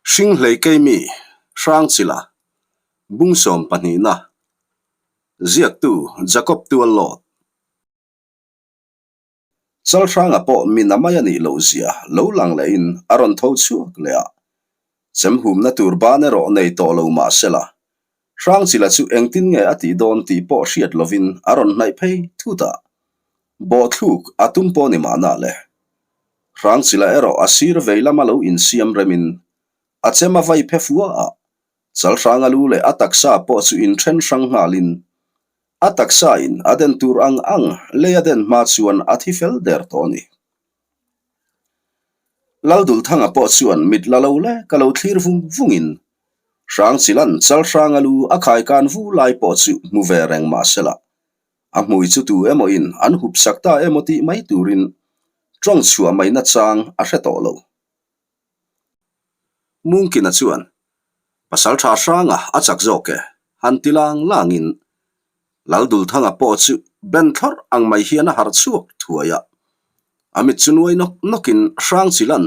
Hringhlei Keimi, Hrangchila, Bungsawm pahnihna, Ziaktu Jacob Tuallawt. Chalhranga pawh mi na mai a nih loh zia lo lang lehin a rawn tho chhuak leh a. Chemhumna tur ban erawh nei tawh lo mah sela, Hrangchila chu engtin nge a tih dawn tih pawh hriat lovin a rawn hnaih phei thut a. Bawhthluk a tum pawh ni mahna le. Hrangchila erawh a sir vei lama lo insiam remin a chem a vai phe fua a, Chalhranga lu leh a taksa pawh chu inthen hrang nghalin A taksa in a den tur ang ang lei a den hma chuan a thi fel der tawh a ni. Laldulthanga pawh chuan mit la lo lek a lo thlir vung vung in Hrangchilan Chalhranga lu a khaikan vu lai pawh chu hmu ve reng mah sela a hmui chu tu emaw in an hup sak ta emaw tih mai turin tawng chhuah mai nachang a hre tawh lo. Mungkina chuan, Pasal tha hranga a chak zawk e, han ti lang langin Laldulthanga pawh chu ben thlawrh ang mai hian a harh chhuak thuai a. A mit chu nuai nawk nawkin Hrangchilan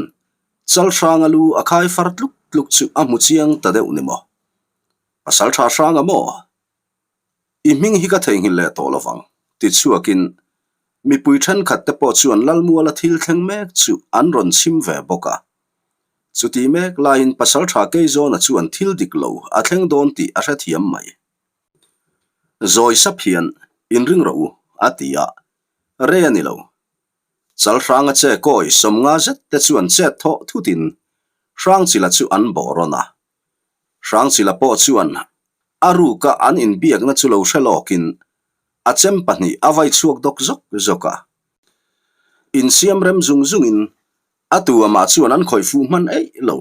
chal hranga lu a khai far tluk tluk chu a hmu chiang ta deuh ni maw? Pasal tha hranga maw? I hming hi ka theihnghilh leh tawh lovang, ti chhuakin mipui thenkhat te pawh chuan Lalmuala thil thleng mek chu an rawn chhim ve bawk a. Chuti mek laiin Pasaltha Keizawna chuan thil dik lo a thleng dawn tih a hrethiam mai. Zawi sap hian, Inring rawh u, a ti a. Rei a ni lo. Chalhranga che kawi 50 zet te chuan chet thawh thutin Hrangchila chu an bawh rawn a. Hrangchila pawh chuan a ruka an inbiakna chu lo hre lawkin a chem pahnih a vai chhuak dawk zawk zawk a. Insiam rem zung zungin a tu amah chuan an khawih fuh hman eih lo.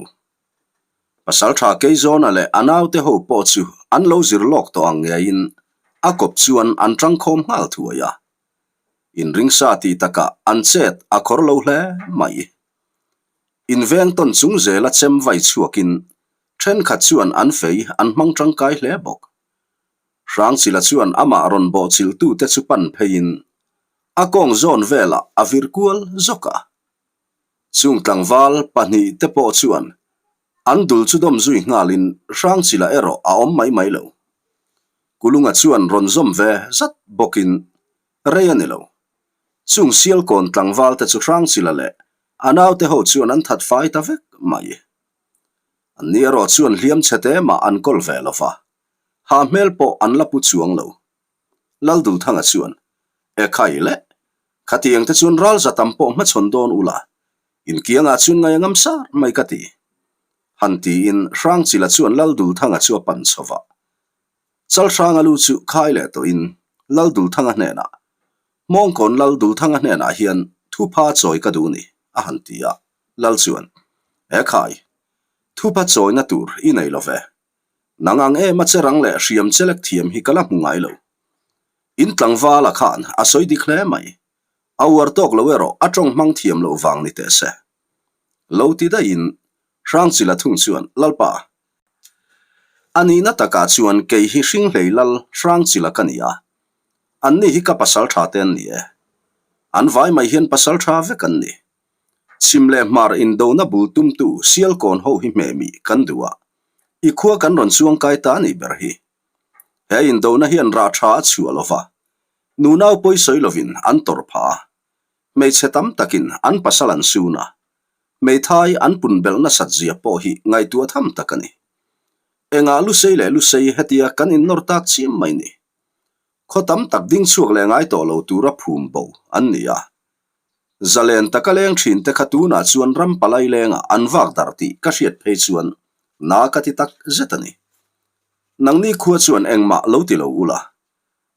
Pasaltha Keizawna leh a naute ho pawh chu an lo zir lawk tawh ang ngeiin a kawp chuan an tangkhawm nghal thuai a. Inringsa tih takah an chet a khawr lo hle mai. Inveng tawn chung zela chem vai chhuakin thenkhat chuan an fei an hmang tangkai hle bawk. Hrangchila chuan amah rawn bawhchilhtute chu pan pheiin a kawng zawn velah a vir kual zawk a. Chung tlangval pahnihte pawh chuan an dul chu dawm zui nghalin Hrangchila erawh a awm mai mai lo. Kulunga chuan rawn zawm ve zat bawkin rei a ni lo. Chung Sialkawn tlangvalte chu Hrangchila leh a naute ho chuan an that fai ta vek mai. Anni erawh chuan hliam chhe te mah an kawl ve lo va, ha hmel pawh an la pu chuang lo. Laldulthanga chuan, E khai le, khatiang te chuan ral za tam pawh hmachhawn dawn ula, inkiangah chuan ngai a ngam sar mai ka ti. Han tiin Hrangchila chuan Laldulthanga chu a pan chho va. Chalhranga lu chu khai leh tawhin Laldulthanga hnenah, Hmawngkawn Laldulthanga hnenah hian thupha chawi ka duh ni, a han ti a. Lal chuan, E khai, thupha chawina tur i nei lo ve. Nang ang em a che rang leh hriam chelek thiam hi ka la hmu ngai lo. In tlangvala khan a sawi dik hle mai. A uar tawk lo erawh a tawng hmang thiam loh vang ni teh se. Lo ti daihin Hrangchila thung chuan, Lalpa, a nihna takah chuan kei hi Hringhlei Lal Hrangchila ka ni a, anni hi ka pasal tha te an ni e. An vai mai hian pasal tha vek an ni. Chhim leh hmar indona bul tumtu Sialkawn ho hi hmehmih kan duh a, i khua kan rawn chuang kai ta a nih ber hi. He indona hian rah tha a chhuah lo va, nunau pawi sawi lovin an tawrh phah a, hmeichhe tam takin an pasal an sun a, hmeithai an pun belh nasat zia pawh hi ngaihtuah tham tak a ni. Engah lusei leh lusei hetia kan innawr tak chiam mai ni. Khaw tam tak ding chhuak leh ngai tawh lo tura phum bo an ni a. Zalen taka leng thin te kha tunah chuan ram palai lengah an vak darh tih ka hriat phei chuan na ka ti tak zet a ni. Nangni khua chuan engmah lo ti lo ula.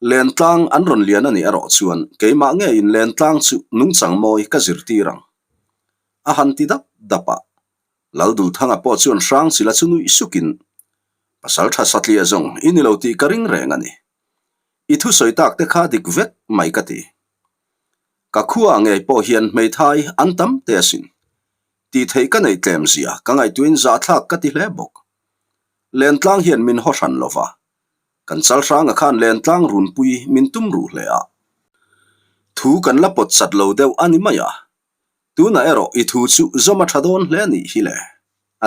Lentlang an rawn lian a nih erawh chuan keimah ngeiin lentlang chu nungchang mawi ka zirtir ang. A han ti dap dap a. Laldulthanga pawh chuan Hrangchila chu nuih sukin, Pasal tha satliah zawng i ni lo tih ka ring reng a ni. I thusawi tak te kha dik vek mai ka ti. Ka khuaah ngei pawh hian hmeithai an tam teh asin. Tih theih ka neih tlem zia ka ngaihtuahin zahthlak ka ti hle bawk. Lentlang hian min haw hran lo va, kan Chalhranga khan lentlang runpui min tum ruh hle a. Thu kan la pawt chat lo deuh a ni mai a, tunah erawh i thu chu zawm a tha dawn hle a nih hi le,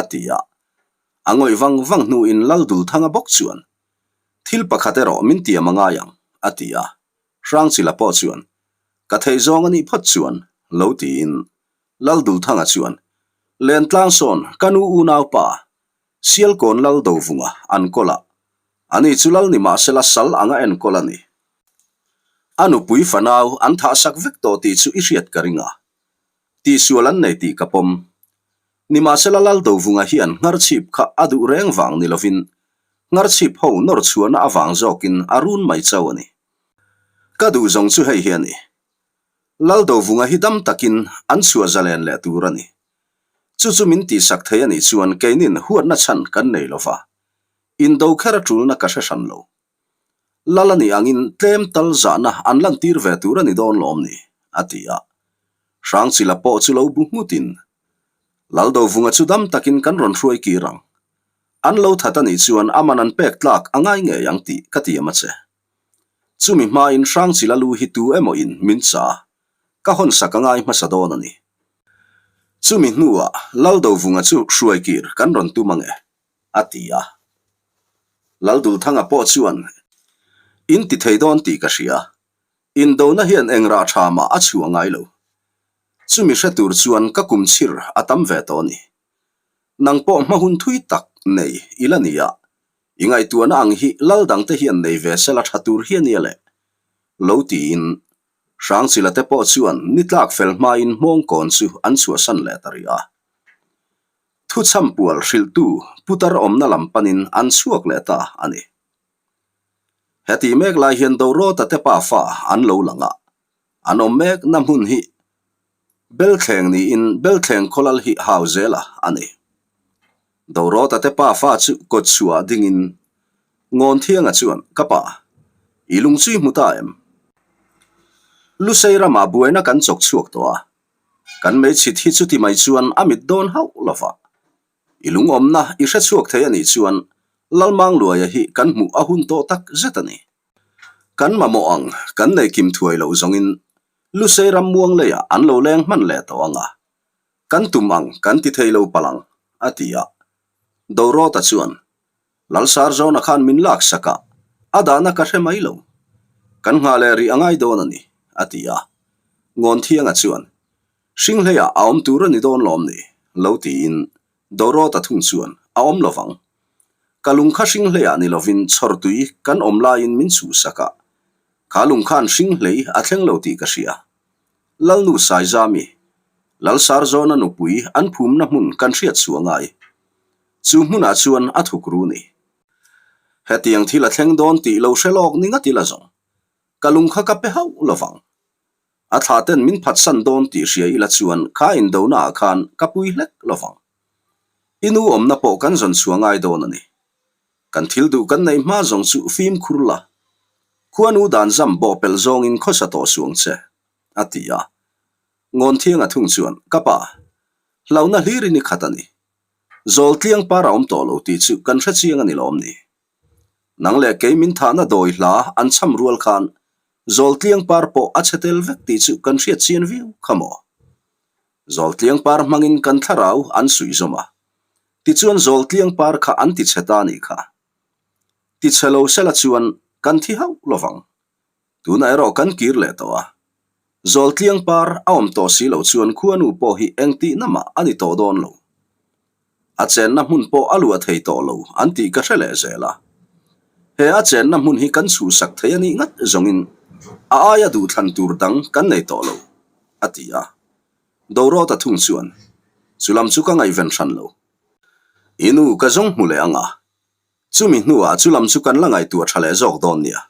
a ti a. A ngawih vang vang hnuin Laldulthanga bawk chuan, Thil pakhat erawh min tiam a ngai ang, a ti a. Hrangchila pawh chuan, Ka theih zawng a nih phawt chuan, lo tiin Laldulthanga chuan, Lentlang sawn ka nu unaupa, Sialkawn Lal Dovunga an kawl a, ani chu Lal ni mahsela sal anga enkawl a ni. A nupui fanau an thahsak vek tawh tih chu i hriat ka ring a, tihsual an nei tih ka pawm. Nimahsela Lal Dovunga hian Ngharchhip kha a duh reng vang ni lovin Ngharchhip ho nawr chhuahna avang zawkin a run mai chauh a ni. Ka duh zawng chu hei hi a ni. Lal Dovunga hi dam takin an chhuah zalen leh tur a ni. Chu chu min tihsak thei a nih chuan keinin huatna chhan kan nei lova, indo kher a tulna ka hre hran lo. Lal a nih angin tlem tal zahna an lantir ve tur a ni dawn lawm ni? a ti a. Hrangchila pawh chu lo bu nghutin, Lal Dovunga chu dam takin kan rawn hruai kir ang. An lo that a nih chuan a man an pek tlak a ngai ngei ang tih ka tiam a che. Chumi hmain Hrangchila lu hi tu emaw in min cha a, ka hawnsak a ngai hmasa dawn a ni. Chumi hnuah Lal Dovunga chu hruai kir kan rawn tum ang e, a ti a. Laldulthanga pawh chuan, In ti thei dawn tih ka hria. Indona hian eng rah tha mah a chhuah ngai lo. Chumi hre tur chuan ka kum chhir a tam ve tawh a ni. Nang pawh hma hun thui tak nei i la ni a, i ngaihtuahna ang hi lal dangte hian nei ve sela tha tur hi a nia le, lo tiin Hrangchila te pawh chuan ni tlak fel hmain hmawngkawn chu an chhuahsan leh ta rih a. Thuchhampual hrilhtu putar awmna lam panin an chhuak leh ta a ni. Heti mek lai hian Dorawta te pafa an lo lang a, an awm mekna hmun hi Belthleng niin Belthleng khawlal hi hau zela a ni. Dorawta te pafa chu kawtchhuah dingin Ngawnthianga chuan, Ka pa, i lungchui hmu ta em? Lusei ramah buaina kan chawk chhuak tawh a, Kan meichhit hi chuti mai chuan a mit dawn hauh lo va. I lungawmna i hre chhuak thei a nih chuan Lalmangluaia hi kan hmuh a hun tawh tak zet a ni. Kan mamawh ang kan nei kim thuai loh zawngin Lusei ram muang leiah an lo leng hman leh tawh ang a, kan tum ang kan ti thei lo palh ang, a ti a. Dorawta chuan Lalsarzawna khan min lak sak a, a dahna ka hre mai lo. Kan nghah leh rih a ngai dawn a ni, a ti a. Ngawnthianga chuan, Hringhleiah a awm tur a ni dawn lawm ni? lo tiin Dorawta thung chuan, A awm lo vang. Ka lung kha hringhleiah ni lovin chhawrtui kan awm laiin min chhuhsak a. Kha lung khan hringhlei a thleng lo tih ka hria. Lalnu Saizami, Lalsarzawna nupui an phumna hmun kan hriat chhuah ngai. Chu hmunah chuan a thuk ru ni. Hetiang thil a thleng dawn tih lo hre lawk ni ngat ila zawng. Ka lung kha ka pe hauh lo vang. A thla ten min phatsan dawn tih hria ila chuan kha indona ah khan ka pui hlek lo vang. I nu awmna pawh kan zawn chhuah ngai dawn a ni. Kan thil duh kan neih hma zawng chu fimkhur la. Khuanu dan zam bawhpelh zawngin khawsa tawh suang che, a ti a. Ngawnthianga thung chuan, Ka pa, hlauhna hlirin i khat a ni. Zawltliang par a awm tawh lo tih chu kan hre chiang a ni lawm ni? Nang leh kei min thahna dawi hla an chham rual khan Zawltliang par pawh a chhe tel vek tih chu kan hriat chian viau kha maw? Zawltliang par hmangin kan thlarau an suih zawm a, tichuan Zawltliang par kha an ti chhe ta nih kha. Ti chhe lo sela chuan kan thi hauh lovang. Tunah erawh kan kir leh tawh a. Zawltliang par a awm tawh si lo chuan khuanu pawh hi engtihna mah a ni tawh dawn lo. A chenna hmun pawh a luah thei tawh lo an tih ka hre leh zel a. He a chenna hmun hi kan chhuhsak thei a nih ngat zawngin a aia duhthlan tur dang kan nei tawh lo, a ti a. Dorawta thung chuan, Chulam chu ka ngaihven hran lo. I nu ka zawng hmu leh ang a, chumi hnuah chulam chu kan la ngaihtuah tha leh zawk dawn nia.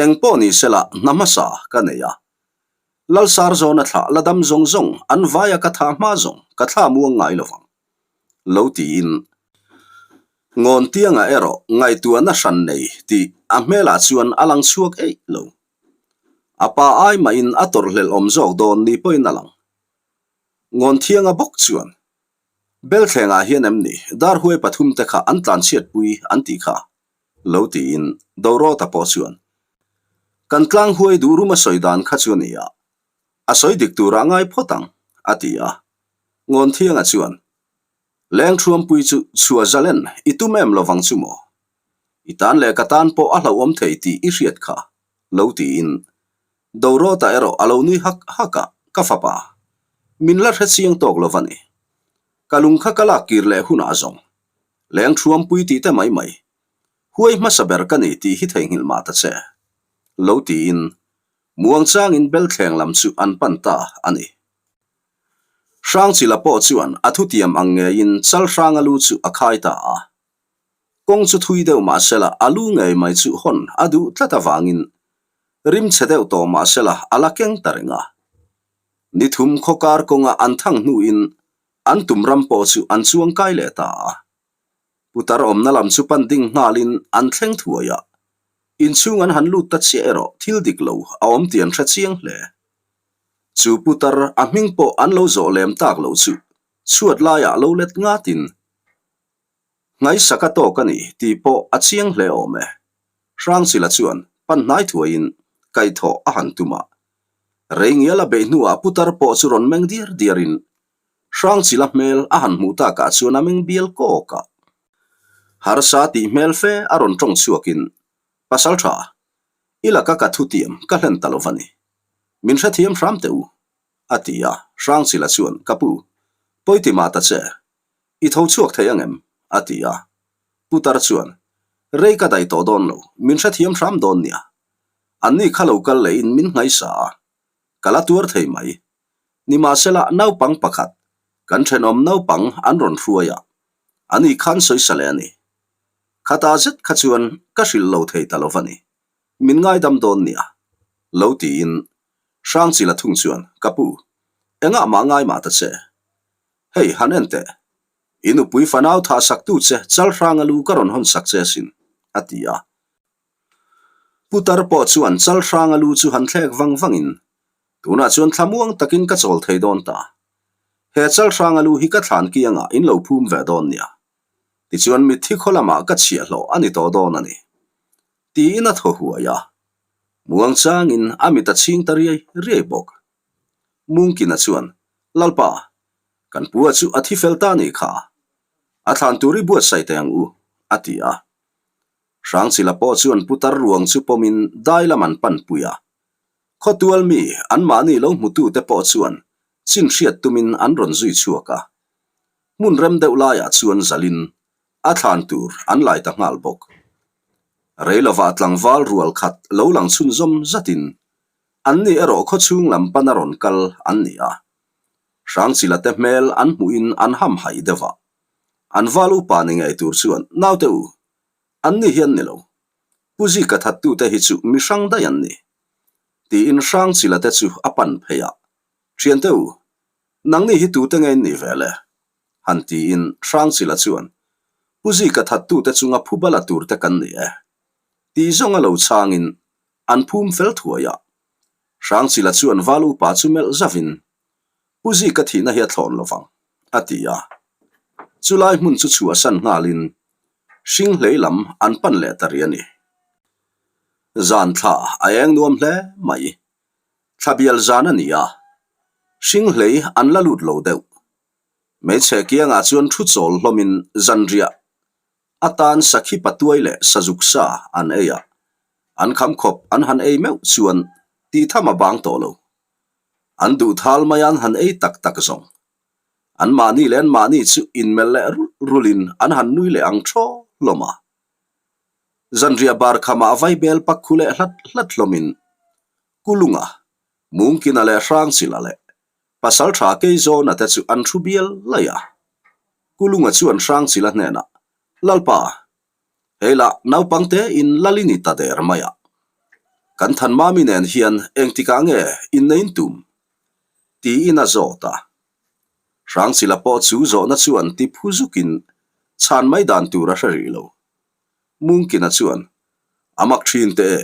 Eng pawh ni sela hna hmasa ka nei a. Lalsar zawna thlah la dam zawng zawng an vaia ka thah hma zawng ka thla muang ngai lo vang. Lo tiin Ngawntianga erawh ngaihtuahna hran nei tih a hmelah chuan a lang chhuak eih lo. A pa ai mahin a tawrhhlelh awm zawk dawn ni pawhin a lang. Ngawnthianga bawk chuan Belthlengah hian em ni Darhuai pathumte kha an tlanchhiatpui an tih kha? Lo tiin Dorawta pawh chuan, Kan tlang huai duh rum a sawi dan kha chu a ni a, a sawi dik turah ngai phawt ang, a ti a. Ngawnthianga chuan. Lengṭhuampui chu chhuah zalen i tum em lovang chu maw? I tan leh ka tan pawh a hlauhawm thei tih i hriat kha, lo tiin Dorawta erawh a lo nui hak hak a, ka fapa, min la hre chiang tawk lo va ni. Ka lung kha ka lak kir leh hunah zawng. Lengṭhuampui tih te mai mai. Huai hmasa ber ka ni tih hi theihnghilh mah ta che, lo tiin muangchangin belthleng lam chu an pan ta a ni. Hrangchila pawh chuan a thutiam ang ngeiin Chalhranga lu chu a khai ta a. Kawng chu thui deuh mah sela a lu ngei mai chu hawn a duh tlat avangin rim chhe deuh tawh mah sela a la keng ta reng a. Ni thum khawkar kawnga an thang hnuin an tum ram pawh chu an chuang kai leh ta a. Putar awmna lam chu pan ding nghalin an thleng thuai a. Inchhung an han lut ta chiah erawh thil dik lo a awm tih an hre chiang hle. Chu putar a hming pawh an lo zawh lem tak loh chu chhuat laiah lo let ngatin Nghaisaka tawk a ni tih pawh a chiang hle awm e. Hrangchila chuan pan hnai thuaiin kaihthawh a han tum a. Rei ngial a beih hnuah putar pawh chu rawn meng diar diarin Hrangchila hmel a han hmuh takah chuan a meng bial kawk a. Harsa tih hmel fe a rawn tawng chhuakin, Pasal tha, i laka ka thutiam ka hlen ta lo va ni. Min hrethiam hram teh u, a ti a. Hrangchila chuan, Ka pu, pawi ti mah ta che, i tho chhuak thei ang em? a ti a. Putar chuan, Rei ka daih tawh dawn lo, min hrethiam hram dawn nia. Anni kha lo kal lehin min nghaisa a, ka la tuar thei mai. Nimahsela, naupang pakhat, kan thenawm naupang an rawn hruai a, ani khan sawisa leh a ni. Khata zet kha chuan ka hrilh lo thei ta lo va ni. Min ngaidam dawn nia, lo tiin Hrangchila thung chuan, Ka pu, engah mah ngai mah ta che? Hei, han en teh. I nupui fanau thah saktu che Chalhranga lu ka rawn hawn sak che asin, a ti a. Putar pawh chuan Chalhranga lu chu han thlek vang vangin, Tunah chuan thlamuang takin ka chawl thei dawn ta. He Chalhranga lu hi ka thlan kiangah in lo phum ve dawn nia. Tichuan mitthi khaw lamah ka chhiahhlawh a ni tawh dawn a ni. Tiin a thaw huai a. Muang changin a mit a chhing ta riai riai bawk. Mungkina chuan, Lalpa, kan pua chu a thi fel ta nih kha. A thlan tur i buatsaih teh ang u, a ti a. Hrangchila pawh chuan putar ruang chu pawmin dai lam an panpui a. Khawtual mi anmahni lo hmutute pawh chuan chin hriat tumin an rawn zui chhuak a. Hmun rem deuh laiah chuan zalin a thlan tur an lai ta nghal bawk. Rei lovah tlangval rual khat lo lang chhunzawm zatin anni erawh khawchhung lam pana rawn kal an ni a. Hrangchila te hmel an hmuhin an hamhaih deuh a. An val upa ni ngei tur chuan naute u, anni hi an ni lo. Pu Zika thattute hi chu mi hrang daih an ni. Tiin Hrangchila te chu a pan phei a. Thiante u, Nangni hi tute nge in nih ve le? Han tiin Hrangchila chuan, Pu Zika thattute chunga phu bala turte kan ni e. Tih zawng a lo chhangin an phum fel thuai a. Hrangchila chuan val upa chu melh zavin, Pu Zika thihna hi a thlawn lo vang, a ti a. Chulai hmun chu chhuahsan nghalin hring hlei lam an pan leh ta rih a ni. Zan thla a eng nuam hle mai. Thla bial zan a ni a, hring hlei an la lut lo deuh. Hmeichhe kiangah chuan thu chawl hlawmin zanriah atan sakhi patuai leh sazuk sa an ei a, an kham khawp an han ei meuh chuan tih tham a bang tawh lo. An duh thal mai an han ei tak tak zawng. An mahni leh an mahni chu inmelh leh rulh rulhin an han nui leh ang thaw hlawm a. Zanriah bar khamah vaibel pak khu leh hlat hlat hlawmin Kulunga, Mungkina leh Hrangchila leh Pasal tha Keizawna te chu an thu bial laih a. Kulunga chuan Hrangchila hnenah, Lalpa, hei lah naupang tein lal i ni ta der mai a. Kan Thanmami nen hian engtikah nge innein tum? Tiin a zawt a. Hrangchila pawh chu zawhna chuan ti phu zukin chhan mai dan tur a hre rih lo. Mungkina chuan, A mak thin teh e.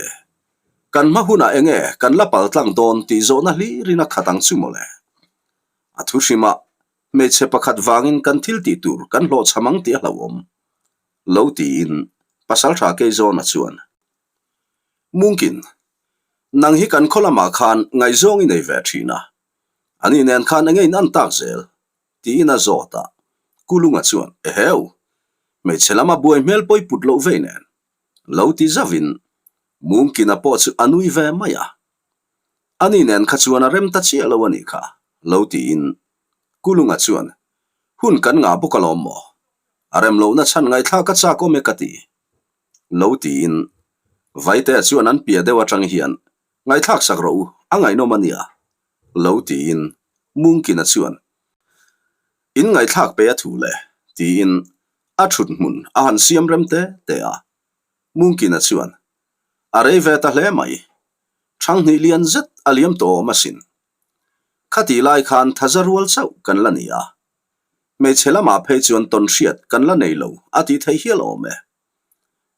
Kan hma hunah eng nge kan la pal tlang dawn tih zawhna hlirin a khat ang chu mawle. A thu hrimah hmeichhe pakhat vangin kan thil tih tur kan hlawhchham ang tih a hlauhawm lo tiin Pasaltha Keizawna chuan, Mungkin, nang hi kan khaw lamah khan ngaihzawng i nei ve thin a, ani nen khan enge in an tak zel? tiin a zawt a. Kulunga chuan, Eheu! Hmeichhe lama buai hmel pawi put loh vei nen. Lo ti zauhin Mumkina pawh chu a nui ve mai a. Ani nen kha chuan a rem ta chiah lo a nih kha, lo tiin Kulunga chuan, Hun kan ngah bawk alawm maw? A rem lohna chhan ngaihthlak a chak awm e ka ti. Lo tiin Vaitea chuan an piah deuh atang hian, Ngaihthlak sak rawh u, a ngaihnawm a nia. Lo tiin Mungkina chuan, In ngaihthlak pe a thu le, tiin a thut hmun a han siam rem te te a. Mungkina chuan, A rei ve ta hle mai. Thanghnih lian zet a liam tawh awm asin. Khatih lai khan thaza rual chauh kan la ni a. Hmeichhe lamah phei chuan tawn hriat kan la nei lo a tih theih hial awm e.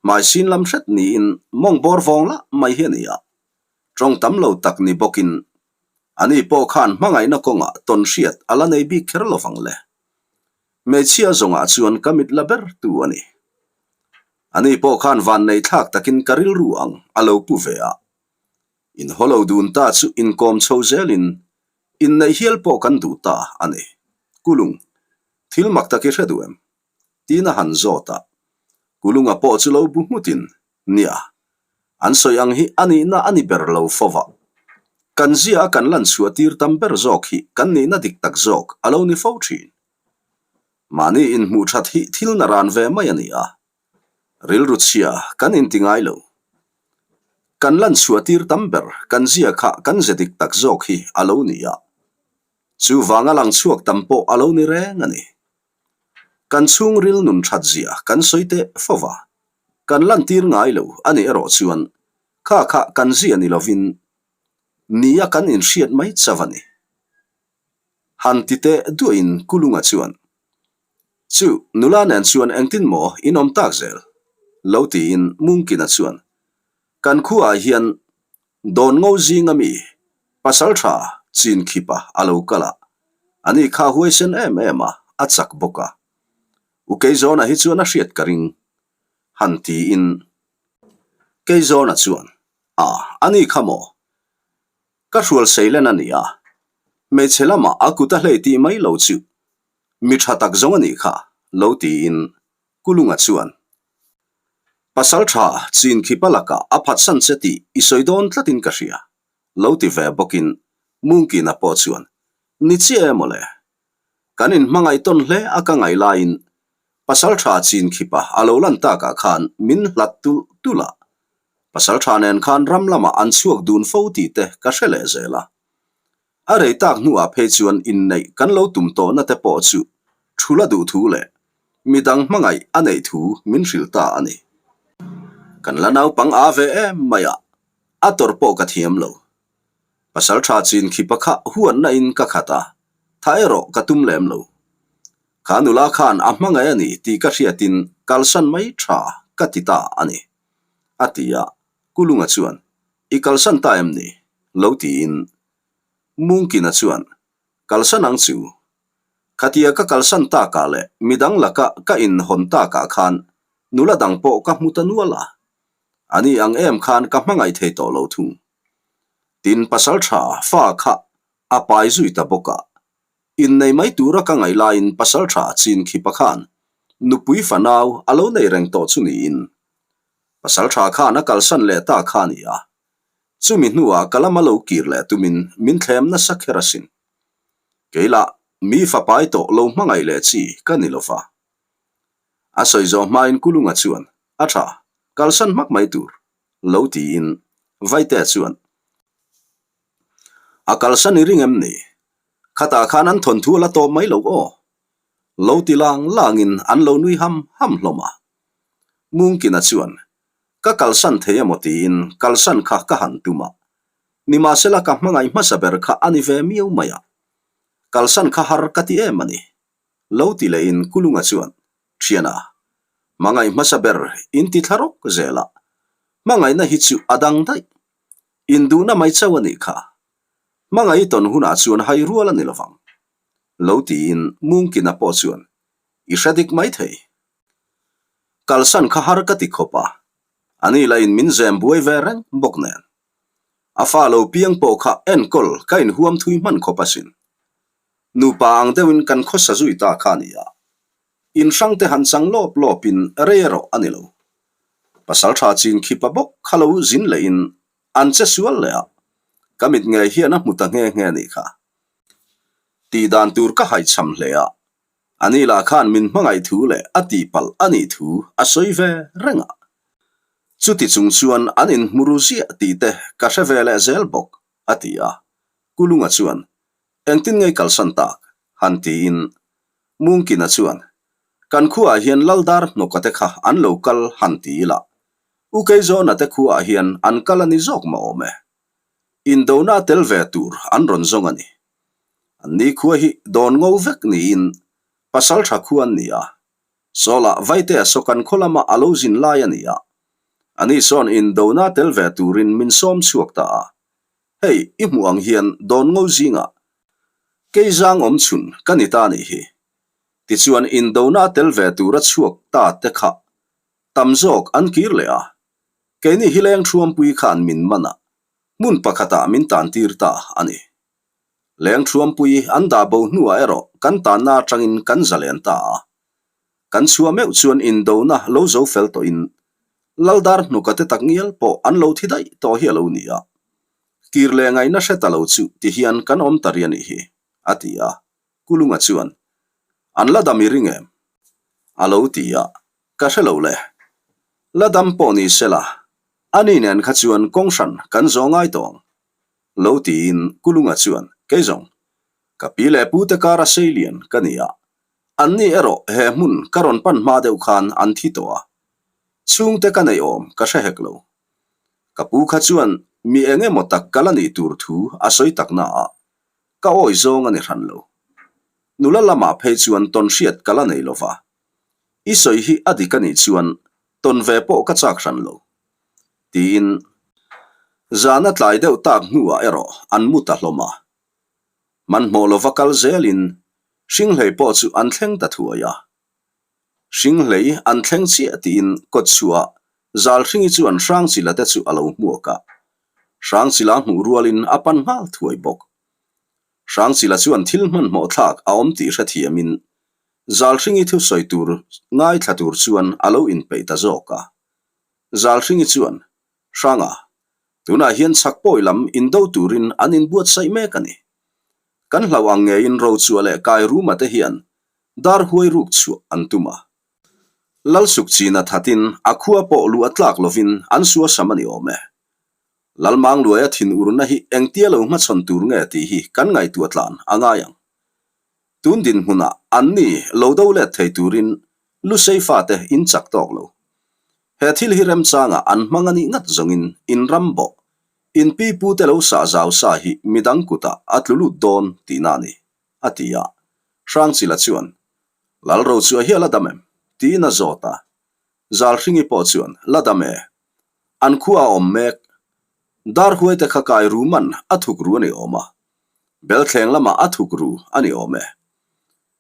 Hmai sin lam hret niin mawng bawr vawng lah mai hi a ni a. Tawng tam lo tak ni bawkin ani pawh khan hmangaihna kawngah tawn hriat a la nei bik kher lovang le. Hmeichhia zawngah chuan ka mit la ber tu a ni. Ani pawh khan vanneih thlak takin ka rilru ang a lo pu ve a. Inhaw lo dun ta chu inkawm chho zelin inneih hial pawh kan duh ta a ni. Kulung, thil mak tak i hre duh em? Tiin a han zawt a. Kulunga pawh chu lo bu nghutin, Nia, an sawi ang hi a nihna a ni ber lo fo va. Kan zia a kan lan chhuah tir tam ber zawk hi kan nihna dik tak zawk a lo ni fo thin. Mahni inhmuh that hi thil na ran ve mai a ni a. Rilru chhia kan inti ngai lo. Kan lan chhuah tir tam ber kan zia kha kan ze dik tak zawk hi a lo ni a. Chuvanga lang chhuak tam pawh a lo ni reng a ni. Kan chhungril nun that zia kan sawi teh fo va, kan lantir ngai lo a nih erawh chuan kha kha kan zia ni lovin nia kan inhriat mai chauh a ni. Han ti teh duahin Kulunga chuan, Chu, nula nen chuan engtin maw in awm tak zel? lo tiin Mungkina chuan, Kan khuaah hian dawn ngo zinga mi pasal tha chin khipa a lo kal a, ani kha huaisen em em a, a chak bawk a. U Keizawna hi chuan a hriat ka ring, han tiin Keizawna chuan, A, ani kha maw? Ka hrual seilen a ni a, hmeichhe lamah a kut a hlei tih mai lo chu mi tha tak zawng a nih kha, lo tiin Kulunga chuan, Pasal tha chin khipa lakah a phatsan che tih i sawi dawn tlatin ka hria, lo ti ve bawkin Mungkina pawh chuan, Ni chiah e mawle. Kan inhmangaih tawn hle a ka ngaih laiin Pasal tha chin khipa a lo lan takah khan min hlat tulh tulh a, Pasal tha nen khan ram lamah an chhuak dun fo tih te ka hre leh zel a. A rei tak hnuah phei chuan inneih kan lo tum tawhna te pawh chu thu la duh thu leh midang hmangaih a neih thu min hrilh ta a ni. Kan la naupang a ve em mai a, a tawrh pawh ka thiam lo. Pasal tha chin khipa kha huanna in ka khat a, tha erawh ka tum lem lo. Kha nula khan a hmangaih a ni tih ka hriatin kalsan mai tha ka ti ta a ni. A ti a, Kulunga chuan, I kalsan ta em ni? lo tiin Mungkina chuan, Kalsan ang chu. Khatia ka kalsan takah leh midang laka ka inhawn takah khan nula dang pawh ka hmu ta nual a. Ani ang em khan ka hmangaih thei tawh lo thung. Tin pasal tha fa kha a pai zui ta bawk a. Innei mai tura ka ngaih laiin pasal tha chin khipa khan nupui fanau a lo nei reng tawh chu niin pasal tha khan a kalsan leh ta kha a ni a. Chumi hnuah ka lama lo kir leh tumin min thlem nasa kher asin. Kei lah mi fapai tawh lo hmangaih leh chi ka ni lo va. A sawi zawh hmain Kulunga chuan, A tha, kalsan hmak mai tur, lo tiin Vaitea chuan, A kalsan i ring em ni? Khatah khan an thawnthu a la tawp mai lo aw. Lo ti lang langin an lo nui ham ham hlawm a. Mungkina chuan, Ka kalsan thei emaw tiin kalsan kha ka han tum a. Nimahsela ka hmangaih hmasa ber kha a ni ve miau mai a. Kalsan kha har ka ti em a ni. Lo ti lehin Kulunga chuan, Thiana, hmangaih hmasa ber in ti thla rawk zel a. Hmangaihna hi chu a dang daih. Induhna mai chauh a nih kha. Hmangaih i tawn hunah chuan hai rual a ni lovang. Lo tiin Mungkina pawh chuan, I hre dik mai thei. Kalsan kha har ka ti khawp a, ani lahin min zem buai ve reng bawk nen. A fa lo piang pawh kha enkawl ka inhuam thui hman khawp asin. Nupa ang deuhin kan khawsa zui ta kha a ni a. In hrang te han chang lawp lawpin rei erawh a ni lo. Pasaltha chin khipa bawk kha lo zin lehin an che sual leh a, ka mit ngei hian a hmu ta nghe nghe a nih kha. Tih dan tur ka haihchham hle a, ani lah khan min hmangaih thu leh a tihpalh a nih thu a sawi ve reng a. Chuti chung chuan an inhmu ru ziah tih te ka hre ve leh zel bawk, a ti a. Kulunga chuan, Engtin ngei kalsan tak? han tiin Mungkina chuan, Kan khuaah hian Laldar hnawka te kha an lo kal han ti ila, U Keizawna te khuaah hian an kal a ni zawk mah awm e. Indona a tel ve tur an rawn zawng a ni. An ni khua hi dawn ngo vek niin Pasaltha khua an ni a. Sawlah Vaitea sawkan khaw lama a lo zin lai a ni a. Ani sawn indona tel ve turin min sawm chhuak ta a. Hei, i hmuh ang hian dawn ngo zingah keizang awm chhun ka ni ta nih hi. Tichuan indona a tel ve tura chhuak ta te kha tam zawk an kir leh a. Keini hi leng thuampui khan min man a, hmun pakhatah min tan tir ta a ni. Leng thuampui an dah bo hnuah erawh kan tanna atangin kan zalen ta a. Kan chhuah meuh chuan indona lo zo fel tawhin Laldar hnuka te tak ngial pawh an lo thi daih tawh hi a lo ni a. Kir leh ngaihna hre ta lo chu ti hian kan awm ta riah nih hi, a ti a. Kulunga chuan, An la dam i ring em? A lo ti a, Ka hre lo le. La dam pawh ni se la, ani nen kha chuan kawng hran kan zawh ngai tawh ang. Lo tiin Kulunga chuan, Kei zawng, ka pi leh pu te kara seilian ka ni a, anni erawh he hmun ka rawn pan hma deuh khan an thi tawh a, chhungte ka neih awm ka hre hek lo. Ka pu kha chuan mi eng emaw tak ka la nih tur thu a sawi tak na a, ka awi zawng a ni hran lo. Nula lamah phei chuan tawn hriat ka la nei lo va, i sawi hi a dik a nih chuan tawn ve pawh ka chak hran lo. Tiin zan a tlai deuh tak hnuah erawh an mu ta hlawm a. Hmanhmawh lova kal zelin Hringhlei pawh chu an thleng ta thuai a. Hringhlei an thleng chiah tiin kawtchhuah Zalhringi chuan Hrangchila te chu a lo hmuak a. Hrangchila hmuh rualin a pan nghal thuai bawk. Hrangchila chuan thil hmanhmawh thlak a awm tih hrethiamin Zalhringi thusawi tur ngaithla tur chuan a lo inpeih ta zawk a. Zalhringi chuan, Hranga, tunah hian chhak pawi lam indo turin an inbuatsaih mek a ni. Kan hlauh ang ngeiin Rochua leh Kairuma te hian dar huai ruk chhuah an tum a. Lalsuk china thatin a khua pawh luh a tlak lovin an suasam a ni awm e. Lalmangluaia thin urna hi engtia lo hmachhawn tur nge tih hi kan ngaihtuah tlan a ngai ang. Tun dinhmunah anni lo do let thei turin Lusei fate in chak tawk lo. He thil hi remchangah an hmang a nih ngat zawngin in ram bawh, in pi pute lo sah zau sa hi midang kutah a tlu lut dawn tihna a ni, a ti a. Hrangchila chuan, Lalro chu a hi a la dam em? tiin a zawt a. Zalhringi pawh chuan, La dam e. An khua a awm mek. Darhuaite kha kai ru man a thuk ru a ni awm a. Belthleng lamah a thuk ru a ni awm e.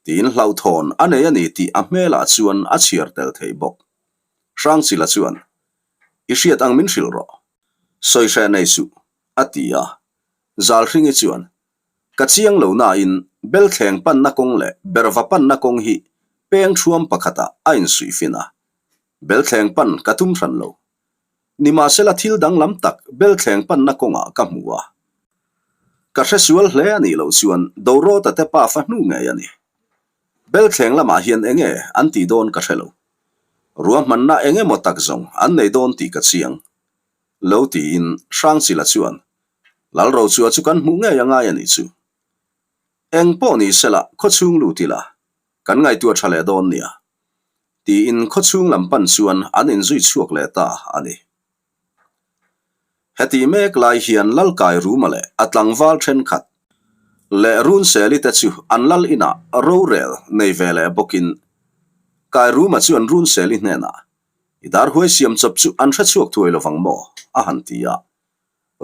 Tiin hlauhthawn a nei a ni tih a hmelah chuan a chhiar tel thei bawk. Hrangchila chuan, I hriat ang min hrilh rawh. Sawi hreh nei suh, a ti a. Zalhringi chuan, Ka chiang lo nain Belthleng panna kawng leh Berva panna kawng hi peng thuam pakhatah a insuihfin a, Belthleng pan ka tum hran lo. Nimahsela thil danglam tak Belthleng panna kawngah ka hmu a. Ka hresual hle a nih loh chuan Dorawta te pafa hnu ngei a ni. Belthleng lamah hian enge an tih dawn ka hre lo. Ruahmanna eng emaw tak zawng an nei dawn tih ka chiang. Lo tiin Hrangchila chuan Lalro chu a chu kan hmuh ngei a ngai a nih chu. Eng pawh ni sela khawchhung lut ila, kan ngaihtuah tha leh dawn nia. Tiin khawchhung lam pan chuan an inzui chhuak leh ta a ni. Heti mek lai hian Lalkai Ruma leh a tlangval thenkhat leh Runseli te chu an lal inah rorel nei ve leh bawkin Kai Ruma chuan Runseli hnenah, I dar huai siam chawp chu an hre chhuak thuai lovang maw? a han ti a.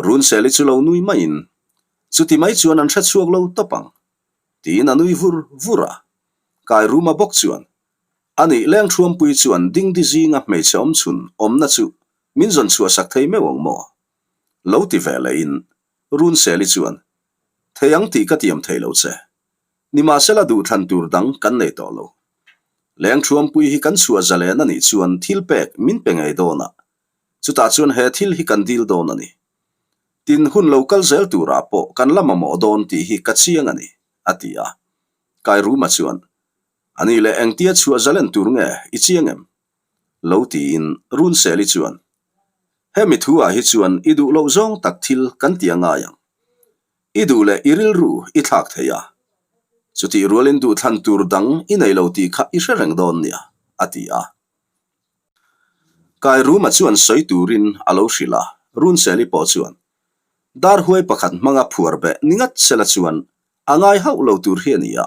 Runseli chu lo nui maiin, Chuti mai chuan an hre chhuak lo tawp ang, tiin a nui vur vur a. Kai Ruma bawk chuan, Anih Lengthuampui chuan Dingdi zinga hmeichhe awmchhun awmna chu min zawn chhuah sak thei meuh ang maw? Lo ti ve lehin Runseli chuan, Thei ang tih ka tiam thei lo che. Nimahsela duhthlan tur dang kan nei tawh lo. Lengthuampui hi kan chhuah zalen a nih chuan thil pek min pe ngei dawn a, chutah chuan he thil hi kan dil dawn a ni. Tin, hun lo kal zel turah pawh kan la mamawh dawn tih hi ka chiang a ni, a ti a. Kairuma chuan, A nih leh engtia chhuah zalen tur nge i chiang em? Lo tiin Runseli chuan, Hemi thu ah hi chuan i duh loh zawng tak thil kan ti a ngai ang. I duh leh i rilru i thlak thei a. Chutih rualin duhthlan tur dang i nei lo tih kha i hre reng dawn nia, a ti a. Kairuma chuan sawi turin a lo hrilh a, Runseli pawh chuan, Dar huai pakhat hmanga phuar beh ni ngat sela chuan a ngai hauh lo tur hi a ni a.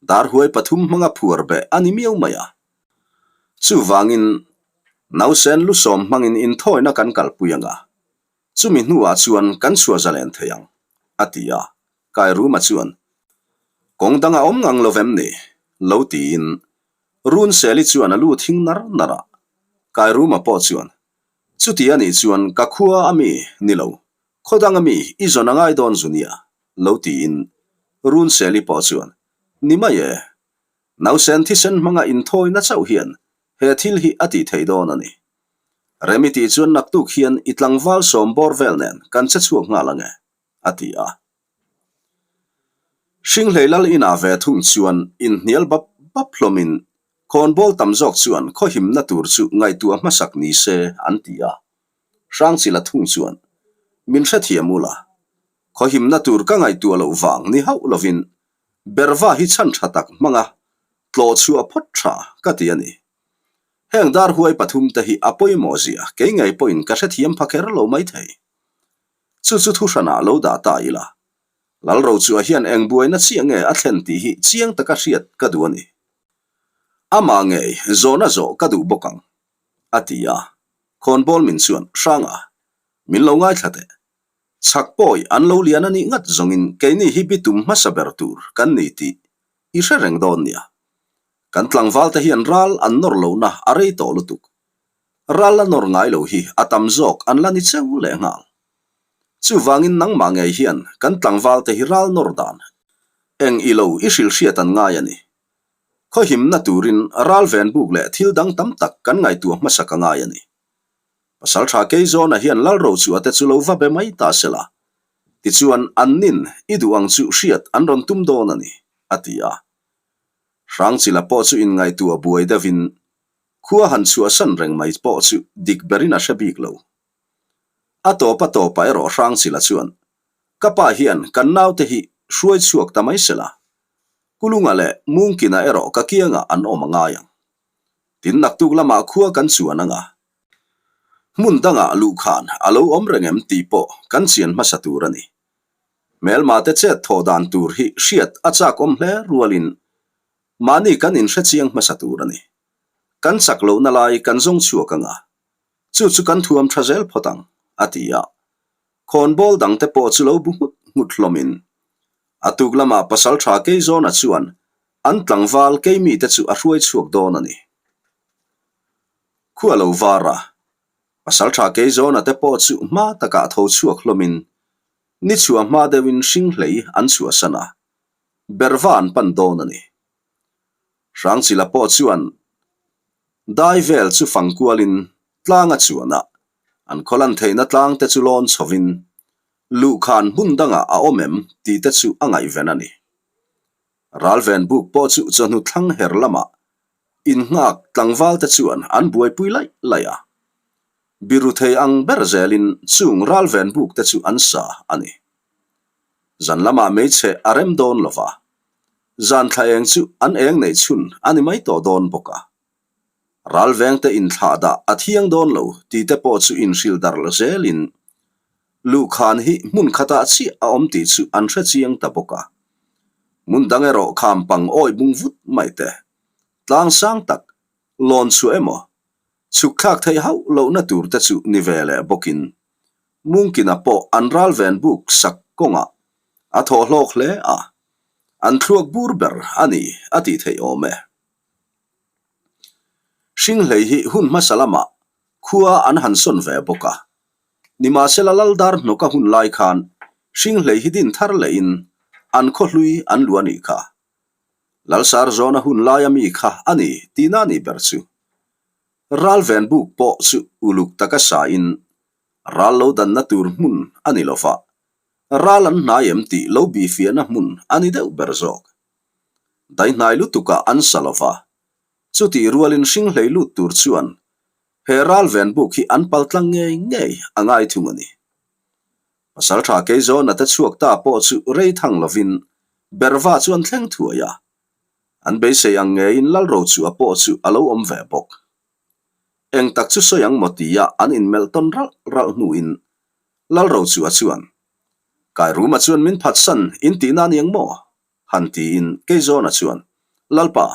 Dar huai pathum hmanga phuar beh a ni miau mai a. Chuvangin, nausen lusawm hmangin inthawina kan kalpui ang a, Chumi hnuah chuan kan chhuah zalen thei ang, a ti a. Kairuma chuan, Kawng dang a awm ngang lo vem ni? lo tiin Runseli chuan a lu thing nar nar a. Kairuma pawh chuan, Chuti a nih chuan ka khua a mi ni lo, khaw dang a mi i zawn a ngai dawn zu nia, lo tiin Runseli pawh chuan, Ni mai e, nausen thisen hmanga inthawina chauh hian he thil hi a tih theih dawn a ni. Remi tih chuan naktuk hian i tlangval sawm bawr vel nen kan che chhuak nghal ang e, a ti a. Hringhlei lal inah ve thung chuan inhnial bap bap hlawmin khawnbawl tam zawk chuan khawhimna tur chu ngaihtuah hmasak ni se an ti a. Hrangchila thung chuan, Min hrethiam ula, khawhimna tur ka ngaihtuah loh vang ni hauh lovin Berva hi chhan tha tak hmanga tlawh chhuah phawt tha ka ti a ni. Heng dar huai pathum te hi a pawimawh zia kei ngei pawhin ka hrethiam pha kher lo mai thei. Chu chu thu hranah lo dah ta ila. Lalrochua hian eng buaina chiah nge a thlen tih hi chiang taka hriat ka duh a ni. Amah ngei zawhna zawh ka duh bawk ang, a ti a. Khawnbawl min chuan, Hranga, min lo ngaithla teh. Chhak pawi an lo lian a nih ngat zawngin keini hi bitum hmasa ber tur kan ni tih i hre reng dawn nia. Kan tlangval te hian ral an nawr lohna a rei tawh lutuk. Ral la nawr ngai lo hi a tam zawk an la ni cheu leh nghal. Chuvangin nangmah ngei hian kan tlangval te hi ral nawr dan eng i lo i hrilhhriat an ngai a ni. Khawhimna turin ral ven buk leh thil dang tam tak kan ngaihtuah hmasak a ngai a ni. Pasalṭha Keizawna hian Lalrochua te chu lo va be mai ta se la, tichuan an nin i duh ang chu hriat an rawn tum dawn a ni, a ti a. Hrangchila pawh chu inngaihtuah buai deuhin khua han chhuahsan reng mai pawh chu dik berin a hre bik lo. A tawp a tawpah erawh Hrangchila chuan, Ka pa hian kan naute hi hruai chhuak ta mai se la, Kulunga leh Mungkina erawh ka kiangah an awm a ngai ang. Tin naktuk lamah khua kan chuan anga hmun dangah luhkhan a lo awm reng em tih pawh kan chian hmasa tur a ni. Hmelma te chet thawh dan tur hi hriat a chak awm hle rualin mahni kan inhre chiang hmasa tur a ni. Kan chak lohna lai kan zawng chhuak anga chu chu kan thuam tha zel phawt ang, a ti a. Khawnbawl dangte pawh chu lo bu nghut nghut hlawmin a tuk lamah pasaltha Keizawna chuan An tlangval keimite chu a hruai chhuak dawn a ni. Khua lo var a, pasaltha Keizawna te pawh chu hma takah tho chhuak hlawmin ni chhuah hma deuhin hring hlei an chhuahsan a, berva an pan dawn a ni. Hrangchila pawh chuan dai vel chu fang kualin tlang a chuan a, an khawlan theihna tlang te chu lawn chhovin luhkhan hmun dangah a awm em tih te chu a ngaihven a ni. Ralven buk pawh chu chawhnu thlang her lamah innghak tlangval te chuan an buaipui laih laih a. Biru thei ang ber zelin chung ralven buk te chu an sa a ni. Zan lamah hmeichhe a rem dawn lo va, zan thla eng chu an eng neih chhun a ni mai tawh dawn bawk a. Ralveng te inthlah dah a thiang dawn lo tih te pawh chu inhrilh darh la zelin Luhkhan hi hmun khatah chiah a awm tih chu an hre chiang ta bawk a. Hmun dang erawh kham pang awih bung vut mai te, tlang sang tak, lawn chhuah emaw, chhuk thlak theih hauh lohna tur te chu ni ve leh bawkin Mungkina pawh an ral ven buk sak kawngah a thawh hlawk hle a, an thluak bur ber a ni a tih theih awm e. Hringhlei hi hun hmasa lamah khua an han sawn ve bawk a. Nimahsela Laldar hnawka hun lai khan Hringhlei hi din thar lehin an khaw hlui an luah a nih kha. Lalsarzawna hun laia mi kha a ni tihna a nih ber chu. Ral ven buk pawh chu uluk taka sain ral lo danna tur hmun a ni lova, ral an hnai em tih lo bihfiahna hmun a ni deuh ber zawk. Daihnai lutukah an sa lova, chutih rualin hring hlei lut tur chuan he ral ven buk hi an pal tlang ngei ngei a ngai thung a ni. Pasaltha Keizawna te chhuak ta pawh chu rei thang lovin Berva chu an thleng thuai a, an beisei ang ngeiin Lalrochua pawh chu a lo awm ve bawk. Eng tak chu sawi ang maw tia an inmelh tawn ralh ralh hnuin Lalrochua chuan, Kairuma chuan min phatsan in tihna a ni ang maw? han tiin Keizawna chuan, Lalpa,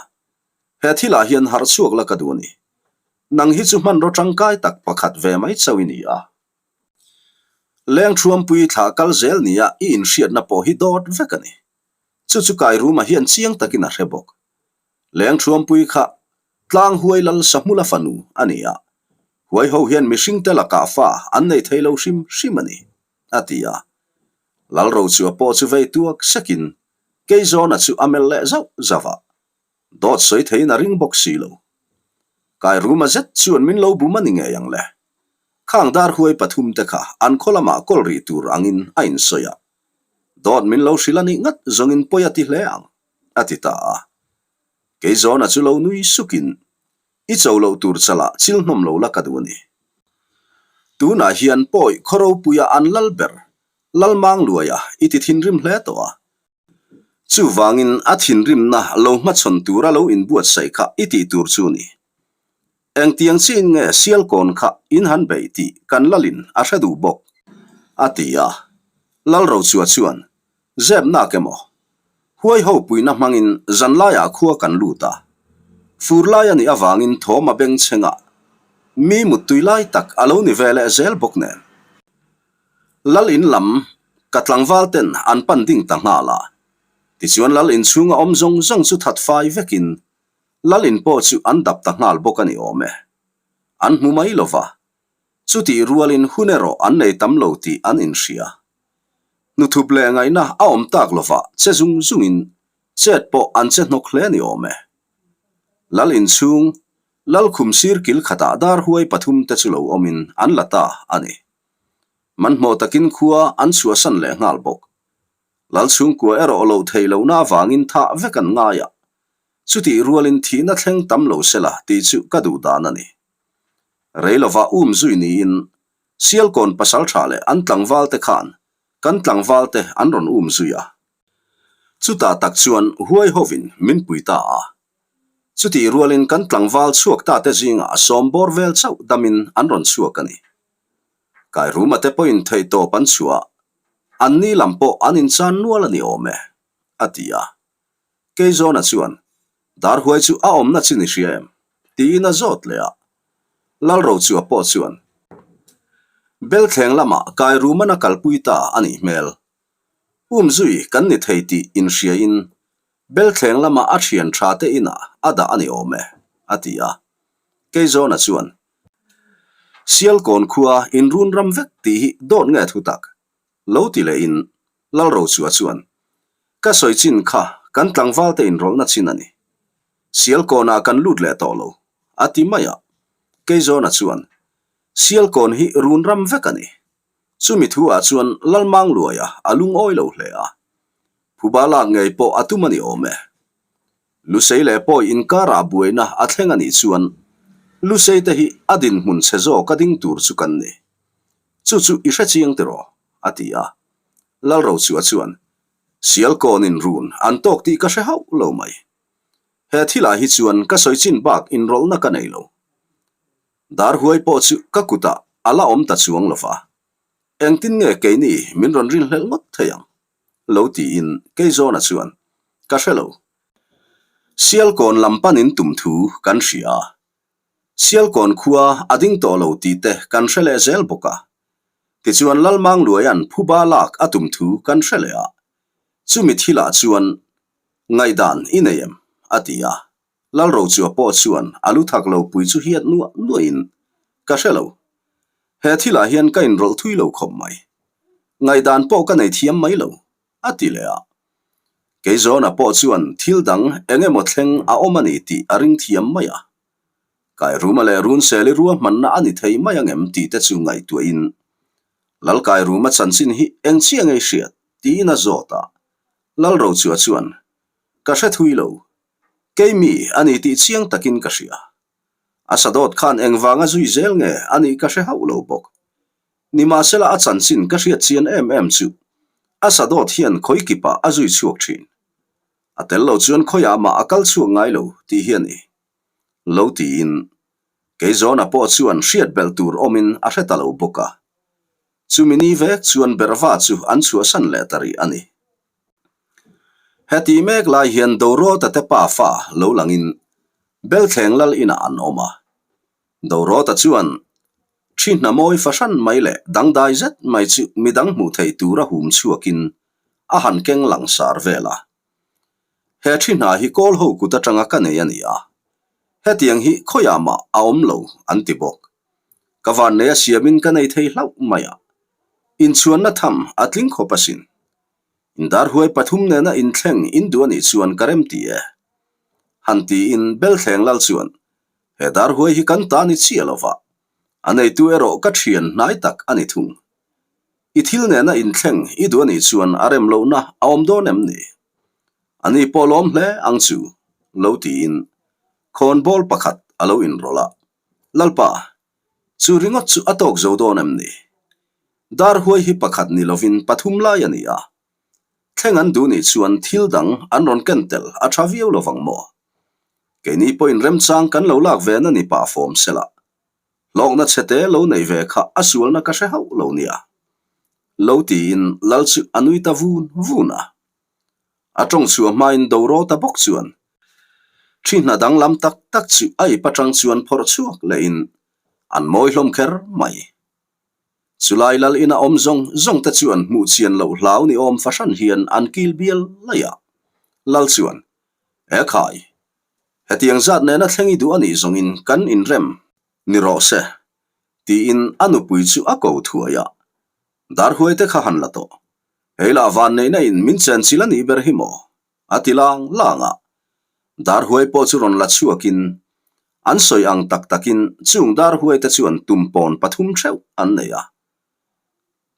he thilah hian harh chhuak la ka duh a ni. Nang hi chu hmanraw tangkai tak pakhat ve mai chauh i ni a. Lengthuampui thlah kal zel nia i inhriatna pawh hi dawt vek a ni. Chu chu Kairuma hian chiang takin a hre bawk. Lengthuampui kha tlang huai lal Sahmula fanu a ni a, huai ho hian mihringte lakah fa an nei thei lo hrim hrim a ni, a ti a. Lalrochua pawh chu vei tuak sekin Keizawna chu a melh leh zauh zauh a. Dawt sawi theiin a ring bawk si lo. Kairuma zet chuan min lo bum a ni ngei ang le. Khang dar huai pathum te kha an khaw lamah kawl rih tur angin a insawi a. Dawt min lo hrilh a nih ngat zawngin pawi a ti hle ang, a ti ta a. Keizawna chu lo nui sukin, I cho loh tur chalah chil hnawm lo la ka duh a ni. Tunah hian pawi khaw ropuia an lal ber, Lalmang Luaia i ti thinrim hle tawh a. Chuvangin a thinrimna lo hmachhawn tura lo inbuatsaih kha i tih tur chu ni. Engtiang chiin nge Sialkawn kha in han beih tih kan lalin a hre duh bawk, a ti a. Lalrochua chuan, Zep nak emaw? Huai ho puihna hmangin zanlaiah khua kan lut a. Fur lai a nih avangin thawm a beng chheng a, mi muttui lai tak a lo ni ve leh zel bawk nen. Lal in lam ka tlangval ten an pan ding ta nghal a. Tichuan lal in chhunga awm zawng zawng chu that fai vekin lal in pawh chu an dap ta nghal bawk a ni awm e. An hmu mai lo va, chutih rualin hun erawh an nei tam lo tih an inhria. Hnuthup leh ngaihna a awm tak lova che zung zungin chet pawh an che hnawk hle a ni awm e. Lal in chhung Lal khum sir kil khatah dar huai pathum te chu lo awmin an la ta a ni. Manhmawh takin khua an chhuahsan leh nghal bawk. Lal chhungkua erawh loh theih lohna avangin thah vek an ngai a, chutih rualin thihna thleng tam lo sela tih chu ka duh dan a ni. Rei lova um zui niin Sialkawn pasaltha leh an tlangval te khan kan tlangval te an rawn um zui a. Chutah tak chuan huai hovin min pui ta a. Chutih rualin kan tlangval chhuak ta te zingah sawm bawr vel chauh damin an rawn chhuak a ni. Kairuma te pawhin theihtawp an chhuah a, an ni lam pawh an inchan nual a ni awm e, a ti a. Keizawna chuan, Darhuai chu a awmna chin i hria em? tiin a zawt leh a. Lalrochua pawh chuan, Belthleng lamah Kairuman a kalpui ta a nih hmel. Umzui kan ni thei tih inhriain Belthleng lama a thian tha te inah a dah a ni awm e, a ti a. Keizawna chuan, Sialkawn khua inrun ram vek tih hi dawt nge thu tak? Lo ti lehin Lalrochua chuan, Ka sawi chin kha kan tlangval te inrawlhna chin a ni. Sialkawnah kan lut leh tawh lo, a ti mai a. Keizawna chuan, Sialkawn hi run ram vek a ni. Chumi thu ah chuan Lalmang Luaia a lungawi lo hle a. Phuba lak ngei pawh a tum a ni awm e. Lusei leh pawi inkarah buaina a thleng a nih chuan Lusei te hi a dinhmun chhe zawk a ding tur chu kan ni. Chu chu i hre chiang tiraw? a ti a. Lalrochua chuan, Sialkawnin run an tawk tih ka hre hauh lo mai. He thilah hi chuan ka sawi chin bak inrawlhna ka nei lo. Darhuai pawh chu ka kutah a la awm ta chuang lo va, engtin nge keini min rawn rinhlelh ngawt thei ang? Lo tiin Keizawna chuan, Ka hre lo. Sialkawn lam panin tum thu kan hria a, Sialkawn khua a ding tawh lo tih te kan hre leh zel bawk a. Tichuan Lalmang Luaia'n phuba lak a tum thu kan hre leh a, chumi thilah chuan ngaihdan i nei em? a ti a. Lalrochua pawh chuan a lu thak lo pui chu hiat nuah nuahin, Ka hre lo. He thilah hian ka inrawlh thui lo khawp mai. Ngaihdan pawh ka nei thiam mai lo, a ti leh a. Keizawna pawh chuan thil dang eng emaw thleng a awm a ni tih a ring thiam mai a. Kairuma leh Runseli ruahmanna a ni thei mai angem tih te chu ngaihtuahin Lalkairuma chanchin hi eng chiah ngei hriat tiin a zawt a. Lalrochua chuan, Ka hre thui lo. Keimi a ni tih chiang takin ka hria. A sadawt khan engvanga zui zel nge a nih ka hre hauh lo bawk. Nimahsela a chanchin ka hriat chian em em chu a sadawt hian khawi kipah a zui chhuak thin. A tel lo chuan khawiah mah a kal chhuak ngai lo tih hi a ni. Lo tiin Keizawna pawh chuan hriat belh tur awmin a hre ta lo bawk a. Chumi ni vek chuan Berhva chu an chhuahsan leh ta rih a ni. Heti mek lai hian Dorota te pa fa lo langin Belthleng lal inah an awm a. Dorota chuan thi hna mawi fahran mai leh dangdai zet mai chu midang hmuh theih tura hum chhuakin a han keng langsar vel a. He thi hna hi kawl ho kut atanga ka nei a ni a, hetiang hi khawiah mah a awm lo an ti bawk. Ka vannei a siamin ka nei thei hlauh mai a, inchhuanna tham a tling khawp asin. Darhuai pathum nena inthleng in duh a nih chuan ka rem ti e. Han tiin Belthleng lal chuan, He darhuai hi kan ta ni chiah lo va, a neitu erawh ka thian hnai tak a ni thung. I thil nena inthleng i duh a nih chuan a rem lohna a awm dawn em ni? A ni pawh lawm hle ang chu, lo tiin khawnbawl pakhat a lo inrawlh a. Lalpa, Chu ringawt chu a tawk zo dawn em ni? Darhuai hi pakhat ni lovin pathum lai a ni a. Thleng an duh nih chuan thil dang an rawn ken tel a tha viau lovang maw? Keini pawhin remchang kan lo lak ve na ni pah fawm sela. Hlawkna chhete lo nei ve kha a sualna ka hre hauh lo nia. Lo tiin lal chu a nui ta vun vun a. A tawng chhuah hmain Dorota bawk chuan thi hna danglam tak tak chu a ip atang chuan phawrh chhuak lehin an mawi hlawm kher mai. Chulai lal ina awm zawng zawng te chuan hmuh chian loh hlau ni awm fahran hian an kil bial laih a. Lal chuan, E khai, hetiang zat nena thleng i duh a nih zawngin kan inrem ni rawh se, tiin a nupui chu a ko thuai a. Darhuai te kha han la tawh. Hei lah vanneihna in min chenchilh a nih ber hi maw? A ti lang lang a. Darhuai pawh chu rawn la chhuakin an sawi ang tak takin chung darhuai te chuan tum pawn pathum theuh an nei a.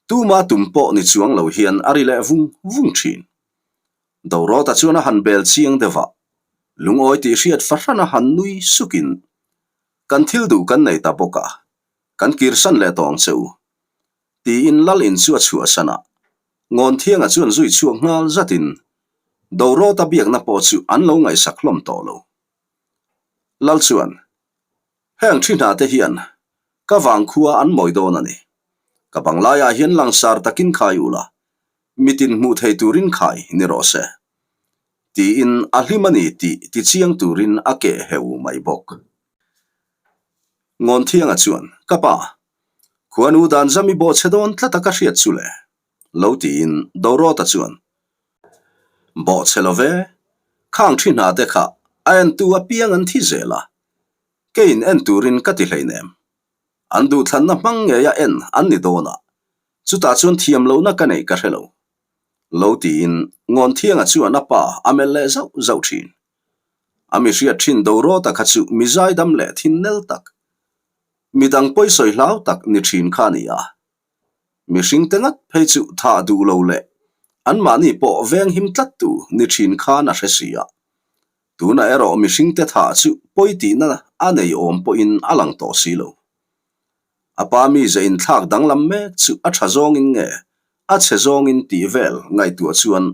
Tuma tum pawh ni chuang lo hian a ri leh vung vung thin. Dorota chuan a han bel chiang deuh a, lungawi tih hriat fahran a han nui sukin, Kan thil duh kan nei ta bawk a, kan kirsan leh tawh ang che u. Tiin lal in chu a chhuahsan a, Ngawnthianga chuan zui chhuak nghal zatin Dorota biakna pawh chu an lo ngaihsak hlawm tawh lo. Lal chuan, Heng thi hna te hian ka vangkhua an mawi dawn a ni. Ka banglaiah hian langsar takin khai ula, mitin hmuh thei turin khai ni rawh se. Tiin a hlim a ni tih tichiang turin a keh heu mai bawk. Ngawnthianga chuan, Ka pa, khuanu dan zam i bawhchhe dawn tlat a ka hriat chu le, lo tiin Dorota chuan, Bawhchhe lo ve, khang thi hna te kha a entu apiang an thi zel a, keiin en turin ka ti hleinem. An duhthlanna hmang ngeia en an ni dawn a, chutah chuan thiam lohna ka neih ka hre lo, lo tiin Ngawnthianga chuan a pa a melh leh zauh zauh thin. A mi hriat thin Dorota kha chu mi zaidam leh thin nel tak, midang pawisawi hlau tak ni thin kha a ni a. Mihring te ngat phei chu thah duh lo leh anmahni pawh venghim tlat tu ni thin khan a hre si a. Tunah erawh mihring te thah chu pawi tihna a nei awm pawhin a lang tawh si lo. A pa mize inthlak danglam mek chu a tha zawngin nge a chhe zawngin tih vel ngaihtuah chuan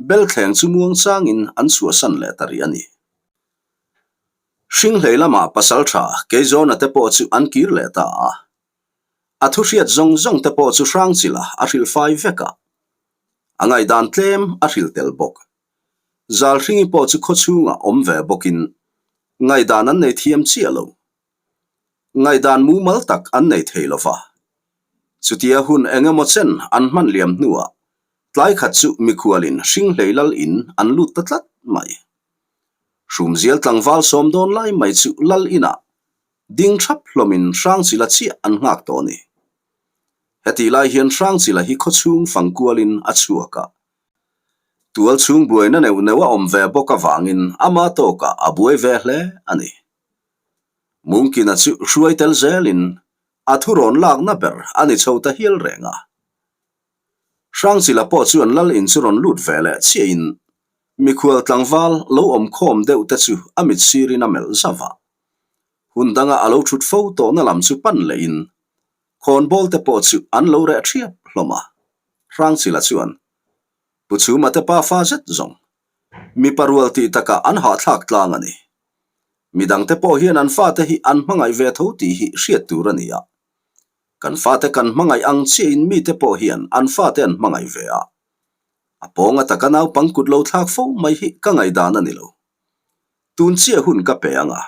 Belthleng chu muangchangin an chhuahsan leh ta rih a ni. Hringhlei lamah pasaltha Keizawna te pawh chu an kir leh ta a. A thuhriat zawng zawng te pawh chu Hrangchila a hrilh fai vek a, a ngaihdan tlem a hrilh tel bawk. Zalhringi pawh chu khawchhungah awm ve bawkin ngaihdan an nei thiam chiah lo. Ngaihdan mumal tak an nei thei lo va. Chutia hun eng emaw chen an hman liam hnuah tlai khat chu mikhualin Hringhlei lal in an lut ta tlat mai. Hrumzial tlangval sawm dawn lai mai chu lal inah ding thap hlawmin Hrangchila chiah an nghak tawh a ni. Hetih lai hian Hrangchila hi khawchhung fangkualin a chhuak a. Tual chhung buaina neuh neuh a awm ve bawk avangin ama tawkah a buai ve hle a ni. Mungkina chu hruai tel zelin a thurawn lakna ber a ni chho ta hial reng a. Hrangchila pawh chuan lal in chu rawn lut ve leh chiahin mikhual tlangval lo awm khawm deuh te chu a mit sirin a melh zauh a. Hun danga a lo thut fo tawhna lam chu pan lehin khawnbawl te pawh chu an lo reh thiap hlawm a. Hrangchila chuan Pu Chhuma te pafa zet zawng mipa rual tih takah an hahthlak tlang a ni. Midangte pawh hian an fate hi an hmangaih ve tho tih hi hriat tur a ni a. Kan fate kan hmangaih ang chiahin mite pawh hian an fate an hmangaih ve a. A pawnga taka naupang kut lo thlak fo mai hi ka ngaihdan a ni lo. Tun chiah hun ka pe ang a.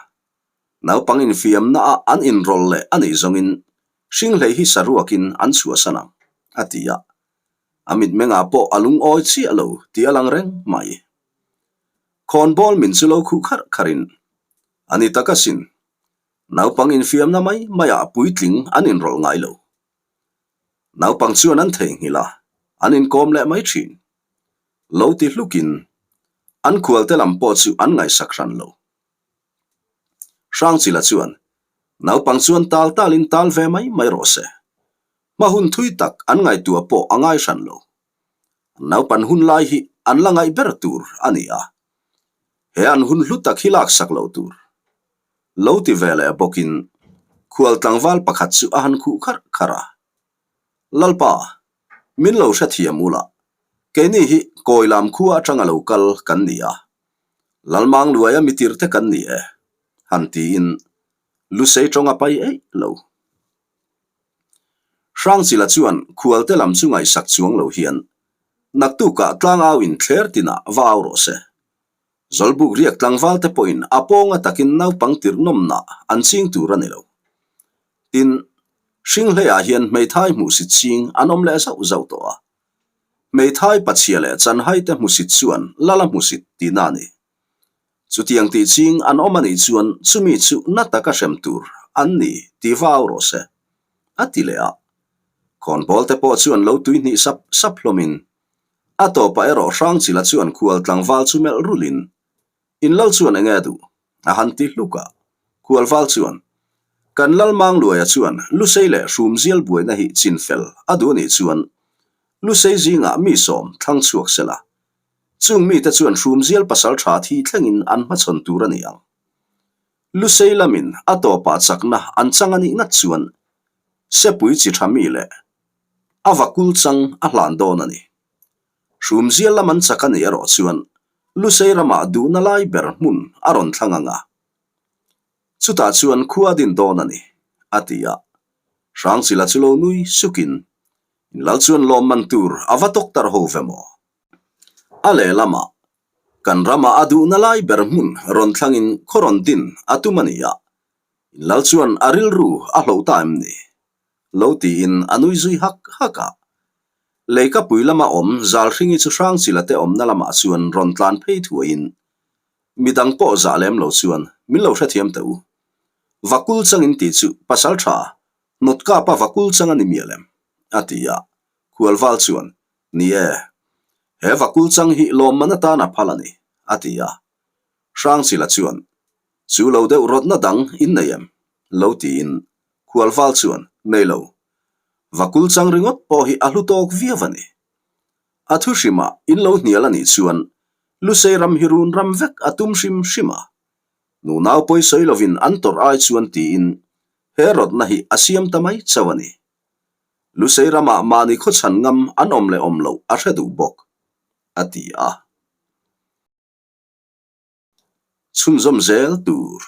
Naupang infiamna a an inrawlh leh a nih zawngin hringhlei hi saruakin an chhuahsan ang, a ti a. A mitmengah pawh a lungawi chiah lo tih a lang reng mai. Khawnbawl min chu lo khuh kharh kharhin, A ni tak asin, naupang infiamna mai maiah puitling an inrawlh ngai lo. Naupang chuan an theihnghilh a, an inkawm leh mai thin. Lo ti hlukin an khualte lam pawh chu an ngaihsak hran lo. Hrangchila chuan, Naupang chuan tal talin tal ve mai mai rawh se. Hma hun thui tak an ngaihtuah pawh a ngai hran lo. An naupan hun lai hi an la ngaih ber tur a ni a. He an hun hlu tak hi laksak lo tur. Lo ti ve leh bawkin khual tlangval pakhat chu a han khuh kharh kharh a. Lalpa, min lo hrethiam ula, keini hi Kawilam khua atanga lo kal kan ni a. Lalmang luaia mitirte kan ni e, han tiin Lusei tawng a pai eih lo. Hrangchila chuan khualte lam chu ngaihsak chuang lo hian naktukah tlangau in thler tinah va au rawh se. Zawlbuk riak tlangval te pawhin a pawnga takin naupang tirh nawmnah an ching tur a ni lo. Tin, Hringhleiah hian hmeithai hmuhsit ching an awm leh zauh zauh tawh a. Hmeithai pachhia leh chanhai te hmusit chuan lala hmusit tihna a ni. Chutiang tih ching an awm a nih chuan chumi chu na taka hrem tur an ni tih va au rawh se, a ti leh a. Khawnbawl te pawh chuan lo tui hnih sap sap hlawmin a tawpah erawh Hrangchila chuan khual tlangval chu melh rulin In lal chuan enge a duh? a han ti hluk a. Khualval chuan Kan lal Mangluaia chuan Lusei leh Hrumzial buaina hi chinfel a duh a nih chuan Lusei zingah mi sawm thlang chhuak sela Chung mite chuan Hrumzial pasal tha thi thlengin an hmachhawn tur a ni ang. Lusei lamin a tawpah chakna an chang a nih ngat chuan Sepui chi tha mi leh a vakul chang a hlan dawn a ni. Hrumzial lam an chak a nih erawh chuan Lusei ramah duhna lai ber hmun a rawn thlang ang a. Chutah chuan khua din dawn a ni, a ti a. Hrangchila chu lo nui sukin, In lal chuan lawmman tur a va tawk tarh ho ve maw? A lehlamah, kan ramah a duhna lai ber hmun rawn thlangin khaw rawn din a tum a ni a, in lal chuan a rilru a hloh ta em ni? Lo tiin a nui zui hak hak a. Leikapui lama awm Zalhringi chu Hrangchila te awmna lamah chuan rawn tlan phei thuaiin midang pawh zah lem lo chuan min lo hrethiam teh u. Vakul changin tih chu pasal tha Nawtkapa vakul chang a ni mial em? a ti a. Khualval chuan, Ni e, he vakul chang hi lawmman atan a phal a ni, a ti a. Hrangchila chuan, Chu lo deuh rawtna dang in nei em? lo tiin Khualval chuan, Nei lo. Vakul chang ringawt pawh hi a hlu tawk viau a ni. A thu hrimah in lo hnial a nih chuan Lusei ram hi run ram vek a tum hrim hrim a. Nunau pawi sawi lovin an tawrh ai chuan tiin he rawtna hi a siam ta mai chauh a ni. Lusei ramah mahni khawchhan ngam an awm leh awm loh a hre duh bawk, a ti a. Chhunzawm zel tur.